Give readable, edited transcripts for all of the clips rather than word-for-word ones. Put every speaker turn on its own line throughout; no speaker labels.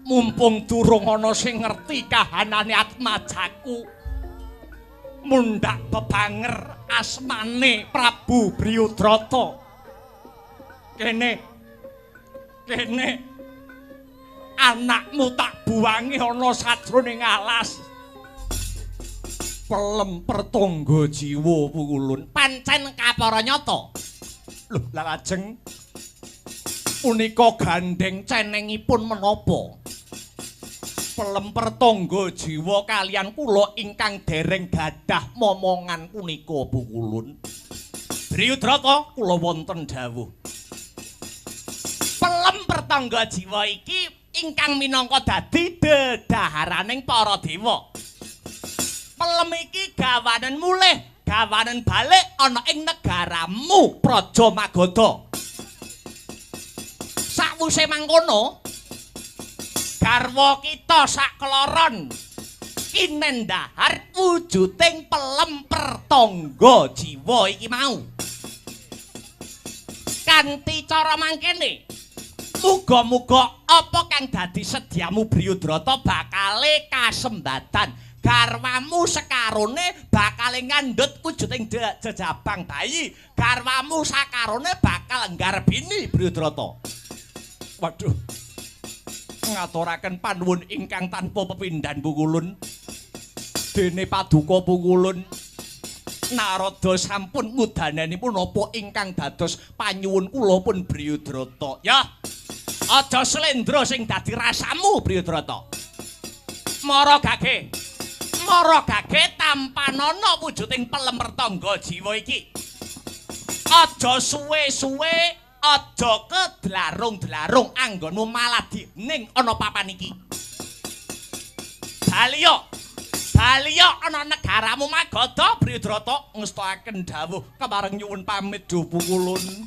Mumpung durung ana sing ngerti kahanane atmajaku. Mundhak bebanger asmane Prabu Briyudrata. Kene. Kene. Anakmu tak buwangi ana sajroning alas. Pelem pertangga jiwa pukulun. Pancen kapara nyata. Lho, lha lajeng punika gandheng cenengipun menapa? Pelem pertangga jiwa kalian kula ingkang dereng gadah momongan punika pukulun. Briyudrata kula wonten dawuh. Pelem pertangga jiwa iki ingkang minangka dadi dedaharaning para dewa. Pelem iki gawanen mulih, gawanen balik ana ing negaramu Praja Magadha. Sakwise mangkono, garwa kita sakloron kinendahar wujuding pelem pertangga jiwa iki mau. Kanthi cara mangkene, muga-muga apa kang dadi sedyamu Briyudrata bakale kasembatan. Garwamu sekarone bakal ngandhut wujuding jejabang bayi. Garwamu sakarone bakal nggarbini Briyudrata. Waduh. Ngaturaken panuwun ingkang tanpa pepindhan pukulun. Dene paduka pukulun Narada sampun ngudananipun napa ingkang dados panyuwun kula pun Briyudrata. Ya. Aja slendra sing dadi rasamu Briyudrata. Mara gage. Mara gage tampanana wujuding pelem pertangga jiwa iki. Aja suwe-suwe, aja kedlarung-dlarung anggonmu malah ning ana papan iki. Baliya, baliya ana negaramu Magadha Briyudrata ngestokaken dawuh kepareng nyuwun pamit duh pukulun.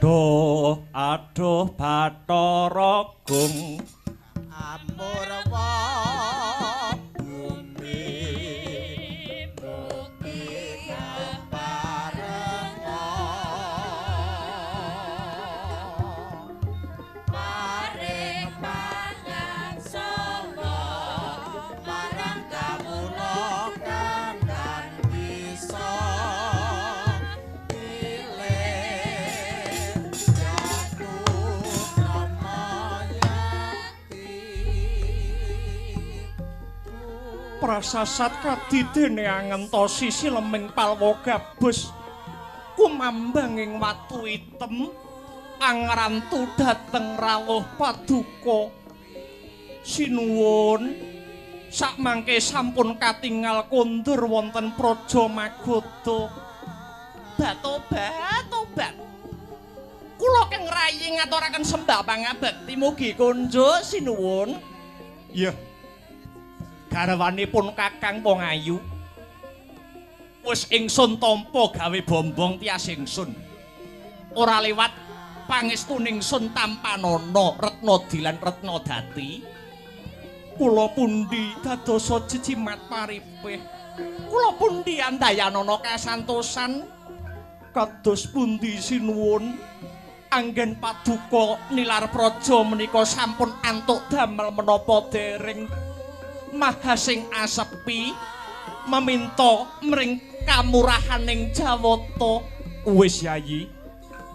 Aduh, aduh Bathara Gung
Amurwa bumi
Prasasat kadidene angentosi sileming palwa gabus kumambang ing watu item angrantu dhateng rawuh paduka. Sinuwun, sakmangke sampun katingal kondur wonten Praja Magadha. Batobat, tobat. Kula keng rayi ngaturaken sembah pangabekti mugi kunjuk sinuwun. Iya. Garwanipun Kakang wong ayu. Wis ingsun tampa gawe bombong tias ingsun. Ora lewat pangestuning sun tampanana retna dilan retna dadi. Kula pundi dadosa jejimat paripih. Kula pundi andayanana kasantosan. Kados pundi sinuwun anggen paduka nilar praja menika sampun antuk damel menapa dereng. Maha sing asepi meminta mring kamurahaning Jawata. Wis Yayi,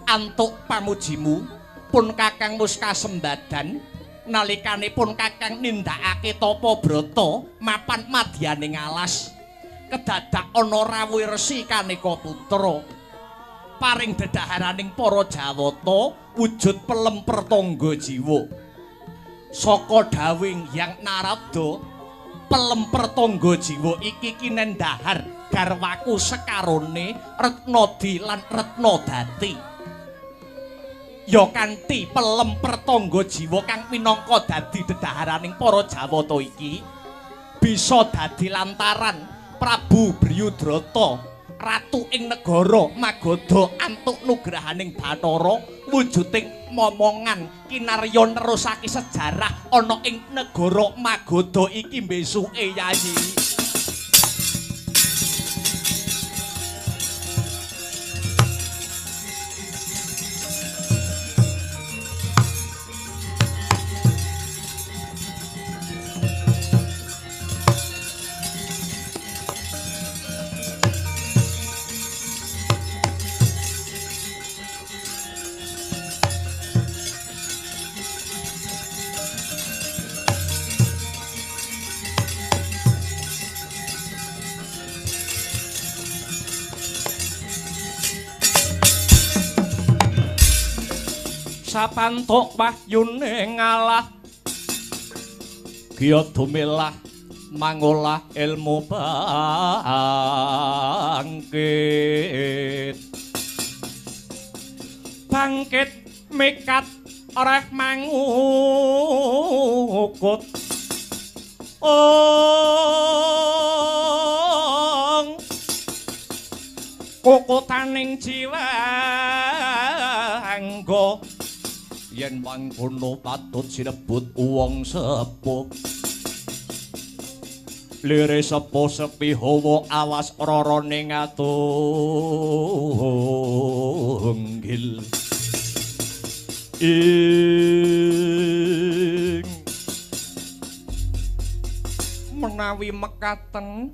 antuk pamujimu pun Kakang wis kasembadan nalikane pun Kakang nindakake tapa brata mapan madyaning alas kedadak ana rawuh resi kaneka putra paring dedaharaning para Jawata wujud pelem pertangga jiwa. Saka dawing Hyang Narada, pelem pertangga jiwa iki kinendahar garwaku sekarone Retnadi lan Retnadati. Ya kanthi pelem pertangga jiwa kang minangka dadi dedaharaning para Jawata iki bisa dadi lantaran Prabu Briyudrata ratu ing negara Magadha antuk nugrahaning Bathara wujuding momongan kinarya nerusake sejarah ana ing negara Magadha iki besuke Yayi. Sapantuk wahyune ngalah giya dumilah mangolah ilmu bangkit. Bangkit mikat reh mangukut. Ong kukutaning jiwa angga yen mangkono patut sinebut wong sepuh. Lire sepuh sepi hawa awas rarane ngatunggil. Ing menawi mekaten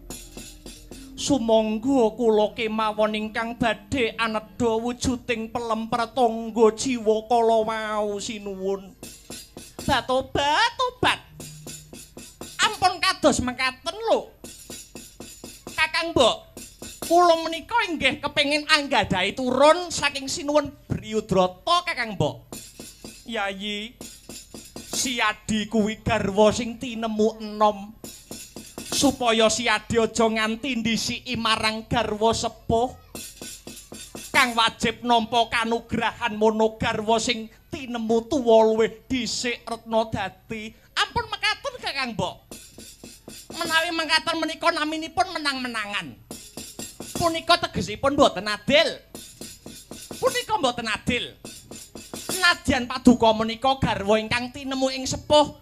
sumangga kula kemawon ingkang badhe anedha wujuding pelem pertangga jiwa kala wau sinuwun. Batobat tobat. Ampun kados mekaten lho. Kakang Mbok, kula menika inggih kepengin anggadhahi turun saking sinuwun Briyudrata Kakang Mbok. Yayi, Siadi kuwi garwa sing tinemu enom. Supaya Siadi aja nganti ndhisiki marang garwa sepuh kang wajib nampa kanugrahan mono garwa sing tinemu tuwa luwih dhisik retna dadi. Ampun mekaten Kakang Mbok. Menawi mekaten menika naminipun menang-menangan. Punika tegesipun mboten adil. Punika mboten adil. Nadyan paduka menika garwa ingkang tinemu ing sepuh.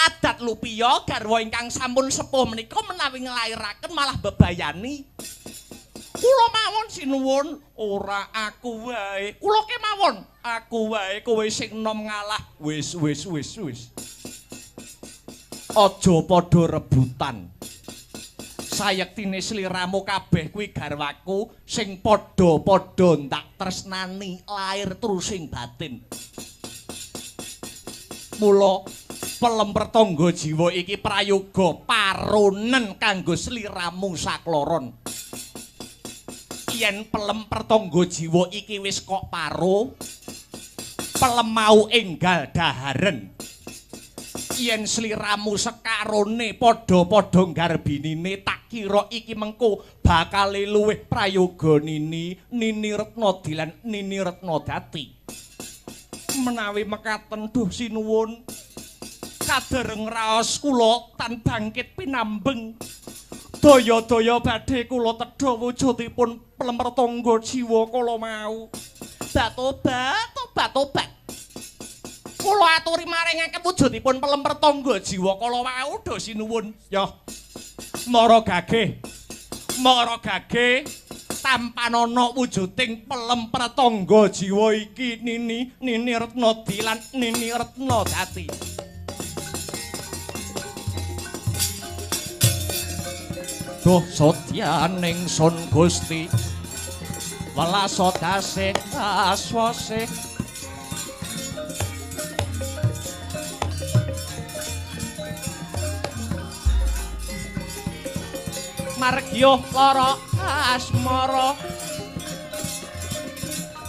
Adat lupiya garwa ingkang sampun sepuh menika menawi nglairaken malah bebayani. Kula mawon sinuwun, ora aku wae. Kula kemawon, aku wae kowe sing enom ngalah. Wis wis wis wis. Aja padha rebutan. Sayektine sliramu kabeh kuwi garwaku sing padha-padha ndak tresnani lair trusing batin. Mula Pelem pertangga jiwa iki prayoga paronen kanggo sliramu sakloron. Yen pelem pertangga jiwa iki wis kok paro, pelem mau enggal daharen. Yen sliramu sekarone padha-padha ngarbinine, tak kira iki mengko bakal luwih prayoga Nini, Nini Retna Dilan, Nini Retna Dati. Menawi mekaten duh sinuwun, kadereng raos kula tan bangkit pinambeng. Daya-daya badhe kula tedha wujudipun pelem pertangga jiwa kala mau. Batobat, tobat, tobat. Kula aturi maringaken wujudipun pelem pertangga jiwa kala wau do sinuwun. Yoh. Mara gageh. Mara gageh tampanana wujuding pelem pertangga jiwa iki Nini, Nini Retna Dilan, Nini Retna Dati. Duh sodyaning sun Gusti welas dase aswase margya lara asmara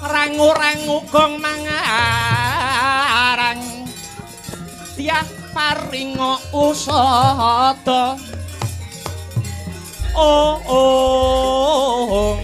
rangu-rangu gong mangarang dyah paringa usada. Oh, oh,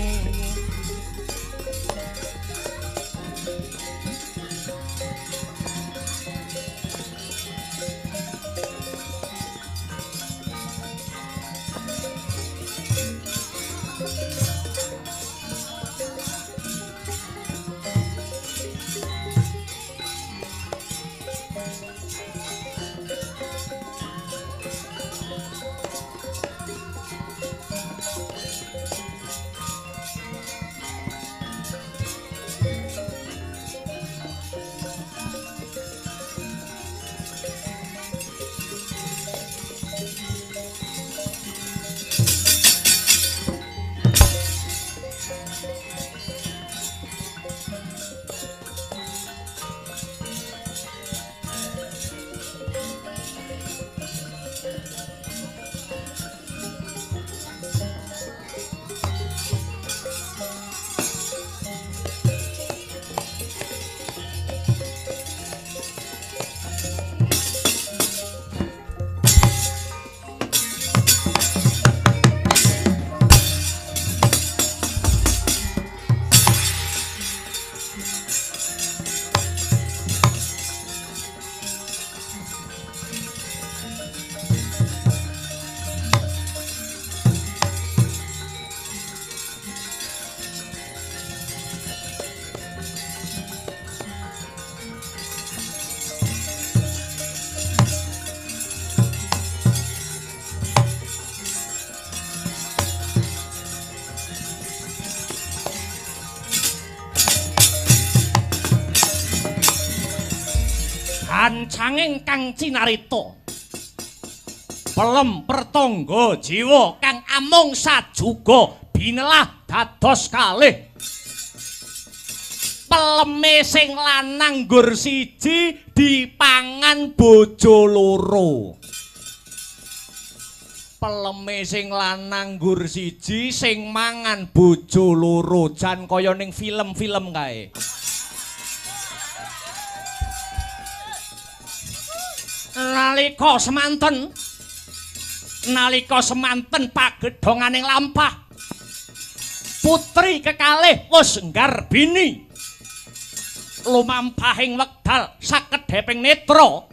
Gancanging kang cinarita pelem pertangga jiwa kang amung sajuga binelah dados kalih. Peleme sing lanang nggur siji dipangan bojo loro. Peleme sing lanang nggur siji sing mangan bojo loro, jan kaya ning film-film kae. Nalika semanten pagedhonganing lampah, putri kekalih wis nggarbini lumampahing wekdal sakedheping netra,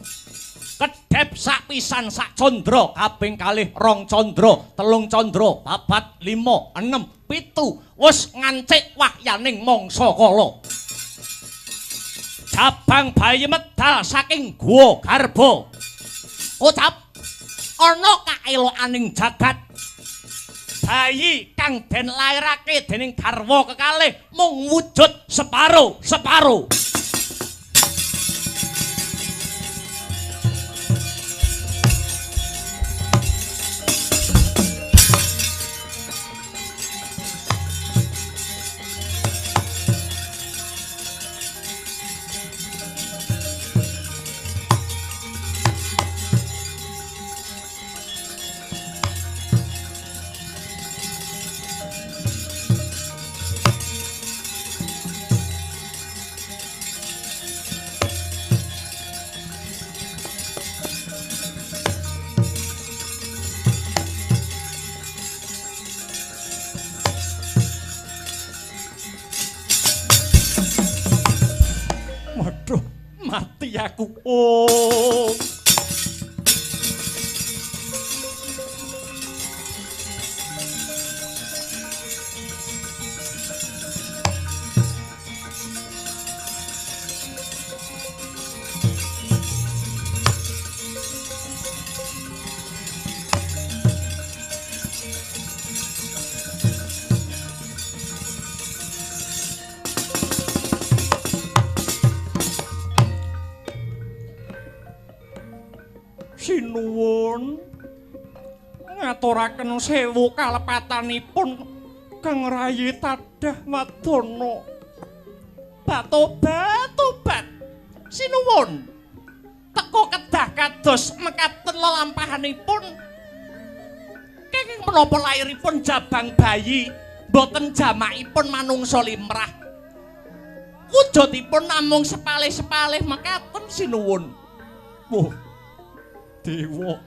kedhep sak pisan sak candra, kaping kalih rong candra, telung candra, 4, 5, 6, 7 wis ngancik wahyaning mangsa kala. Jabang bayi medal saking guwa garba. Ucap ana kaelokaning jagat. Bayi kang den lairake dening garwa kekalih mung wujud separo-separo. mati aku. Oh. Sinuwun ngaturaken sewu kalepatanipun Kang Rayi Tadah Wadana. Batobat tobat. Sinuwun teka kedah kados mekaten lelampahanipun. Kenging menapa lairipun jabang bayi boten jamakipun manungsa limrah. Wujudipun namung sepalih-sepalih mekaten sinuwun. Wah, dewa,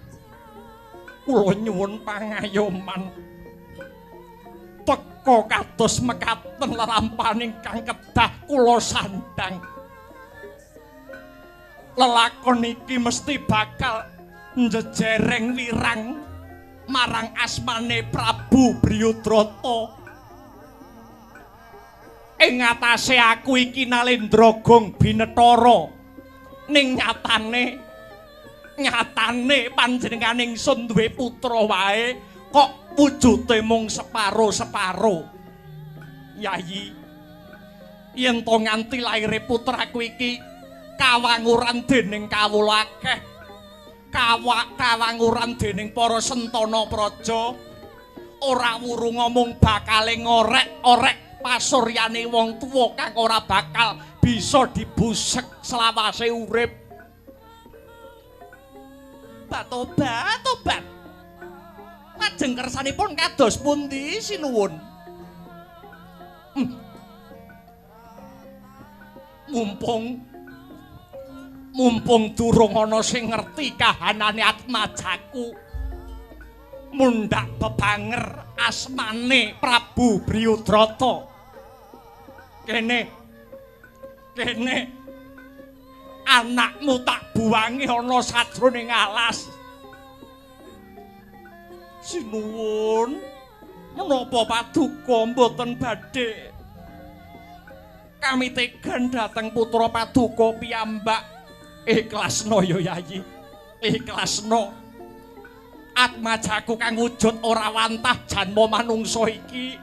kula nyuwun pangayoman. Teka kados mekaten lelampahan ingkang kedah kula sandhang. Lelakon iki mesti bakal njejereng wirang marang asmane Prabu Briyudrata. Ing atase aku iki Nalendra Gong Binetara. Ning nyatane panjenengane ingsun duwe putra wae kok wujude mung separo-separo. Yayi, yen to nganti laire putraku iki kawanguran dening kawula akeh, kawanguran dening para sentana praja, ora wuru ngomong bakale ngorek-orek pasuryane wong tuwa kang ora bakal bisa dibusek selawase urip. Tobat, tobat. Lajeng kersanipun kados pundi sinuwun? Mumpung durung ana sing ngerti kahanane atmajaku, mundhak bebanger asmane Prabu Briyudrata. Kene anakmu tak buwangi ana sajroning alas. Sinuwun, menapa paduka mboten badhe kamitegan dhateng putra paduka piyambak? Ikhlasno ya Yayi, ikhlasno. Atmajaku kang wujud ora wantah janma manungsa iki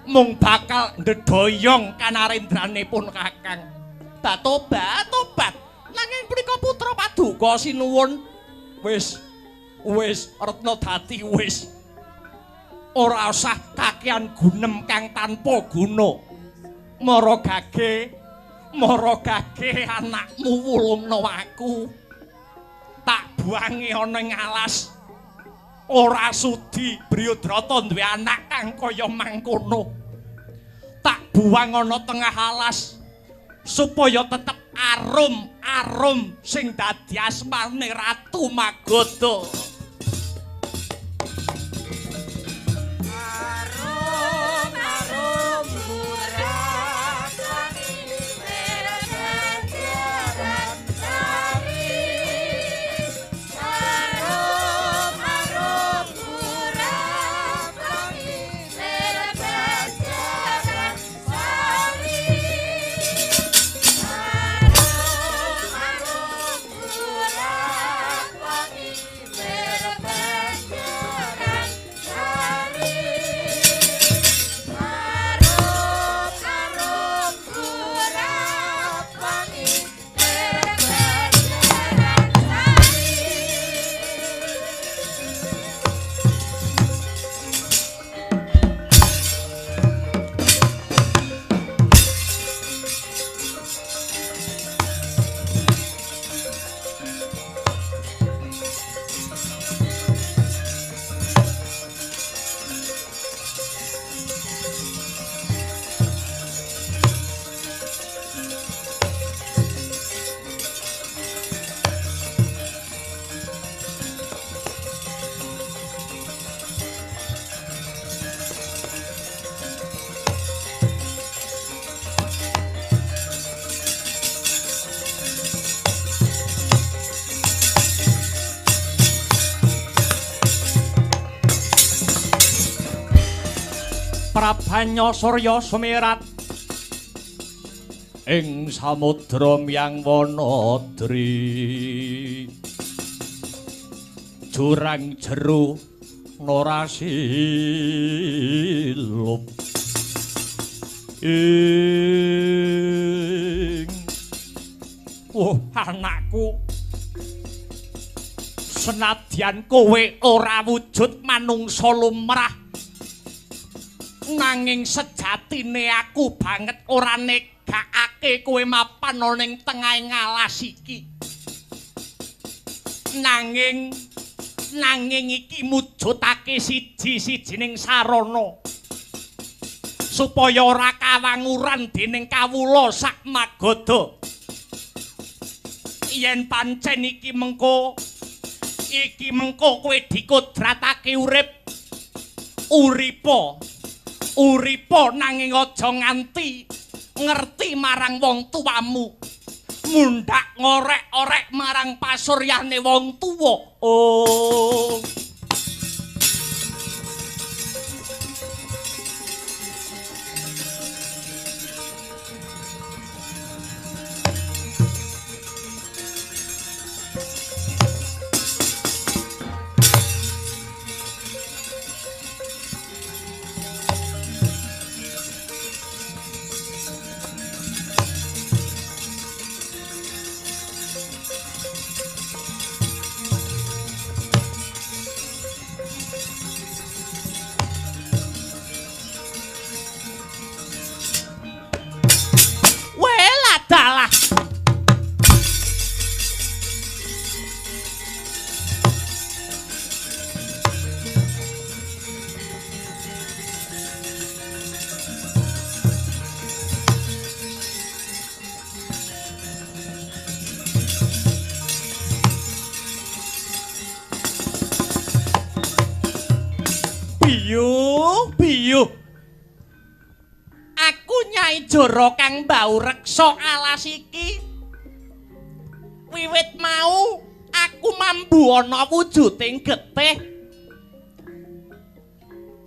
mung bakal ndedhoyong kanarendrane pun Kakang. Tobat, tobat. Nanging punika putra paduka sinuwun. Wis, wis retna dadi wis. Ora usah kakean gunem kang tanpa guna. Mara gage anakmu wulungna aku. Tak buangi ana ing alas. Ora sudi Briyudrata duwe anak kang kaya mangkono. Tak buang ana tengah alas supaya tetep arum-arum sing dadi asmane Ratu Magadha.
Arum-arum murah wangi.
Prabanya surya sumirat ing samudra miyang wanadri, jurang jero nora silup ing. Oh anakku, senadyan kowe ora wujud manungsa lumrah, nanging sejatine aku banget ora negakake kowe mapan ana ning tengahing alas iki. Nanging iki mujudake siji-sijining sarana supaya ora kawanguran dening kawula sak magoda. Yen pancen iki mengko kowe dikodratake urip, uripa nanging aja nganti ngerti marang wong tuamu, mundhak ngorek-orek marang pasuryane wong tuwa. Oh. Dalah. Biyuh, biyuh. Aku Nyai Jara kang mbau reksa alas iki. Wiwit mau aku mambu ana wujuding getih.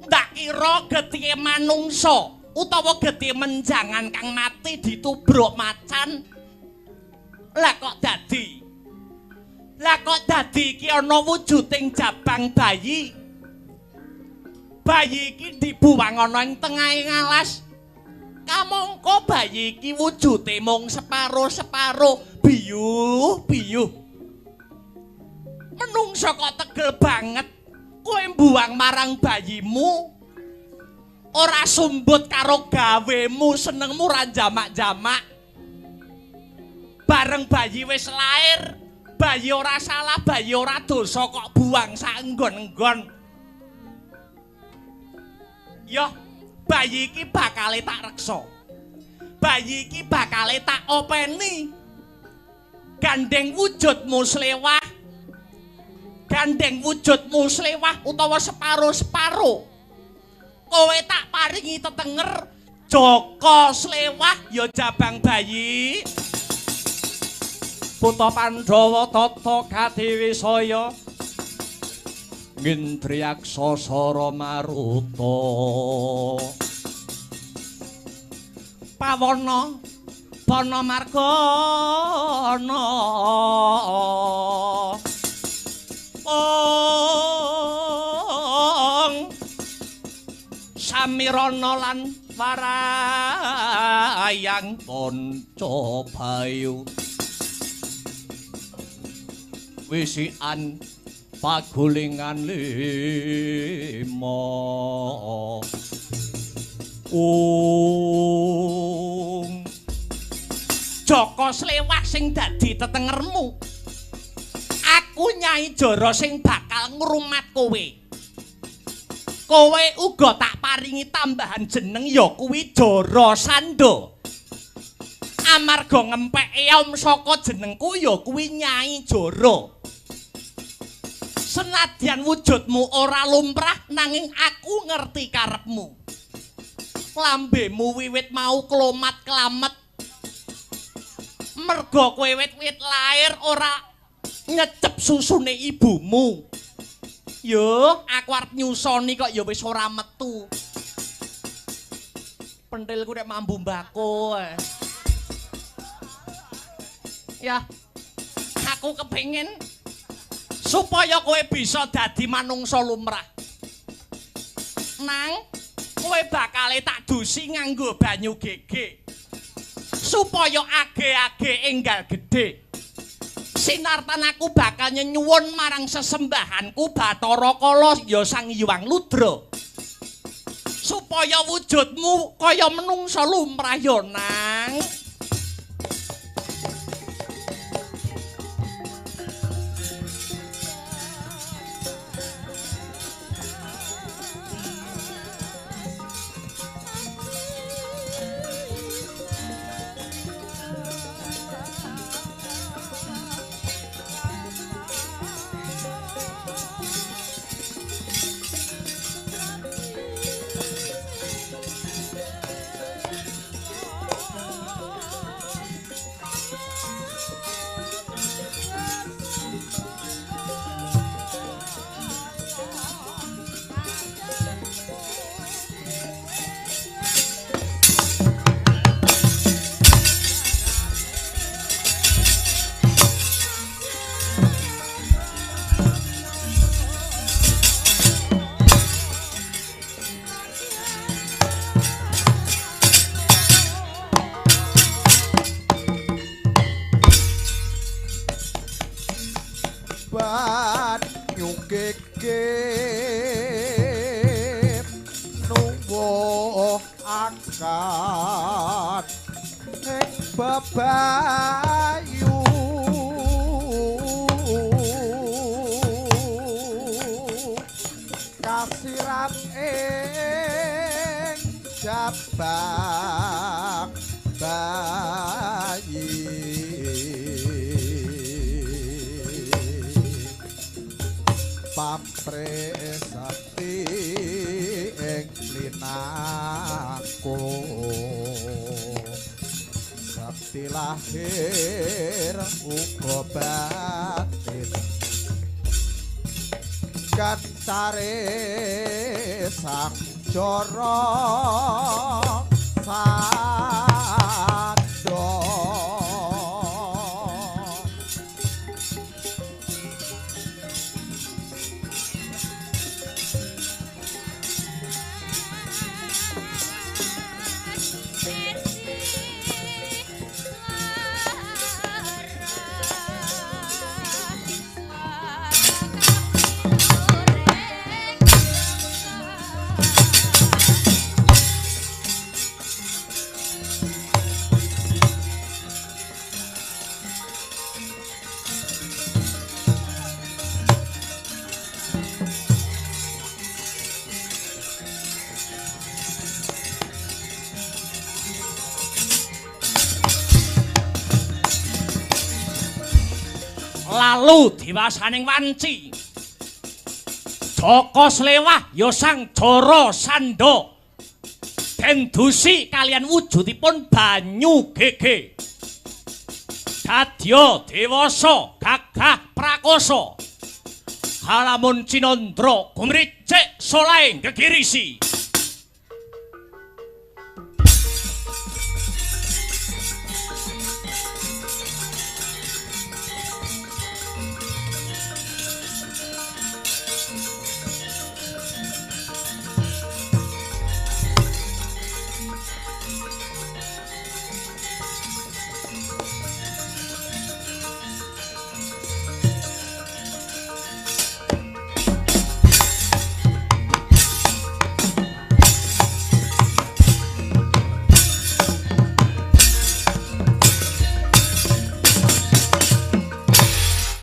Ndak kira getihe manungsa utawa getihe menjangan kang mati ditubruk macan. Lah kok dadi? Lah kok dadi iki ana wujuding jabang bayi? Bayi iki dibuwang ana ing tengahing alas. Kamangka bayi iki wujude mung separo-separo, biyuh biyuh. Menungsa kok tegel banget, kowe mbuwang marang bayimu, ora sumbut karo gawemu, senengmu ora jamak-jamak. Bareng bayi wis lair, bayi ora salah, bayi ora dosa kok buang sak enggon-enggon. Yoh, bayi iki bakale tak reksa. Bayi iki bakale tak openi. Gandeng wujudmu slewah. Gandeng wujudmu slewah utawa separo-separo. Kowe tak paringi tetenger Jaka Slewah ya jabang bayi. Putra Pandhawa tata kadiwisaya ngindriyaksa sara maruta. Pawana pana margana ong samirana lan warayang panca bayu wisikan pagulingan lima. Ung Jaka Slewah sing dadi tetengermu, aku Nyai Jara sing bakal ngrumat kowe. Kowe uga tak paringi tambahan jeneng ya kuwi Jara Sandha. Amarga ngempeke om saka jenengku ya kuwi Nyai Jara. Senadyan wujudmu ora lumrah nanging aku ngerti karepmu. Lambemu wiwit mau klomat klamet. Merga kowe wit-wit lair ora ngecep susune ibumu. Yo, aku arep nyusoni kok ya wis ora metu. Pentilku nek mambu mbako. Ya. Aku kepengin supaya kowe bisa dadi manungsa lumrah. Nang kowe bakale tak dusi nganggo banyu gege. Supaya age-age enggal gedhe. Sinartan aku bakal nyenyuwun marang sesembahanku Bathara Kala ya Sang Hyang Ludra. Supaya wujudmu kaya menungsa lumrah ya Nang.
Lahir uga batin kancare sang jara sandha.
Lalu diwasaning wanci Jaka Slewah ya Sang Jara Sandha den dusi kalian wujudipun banyu gege dadya dewasa gagah prakosa halamun cinandra gumricik solahe gegirisi.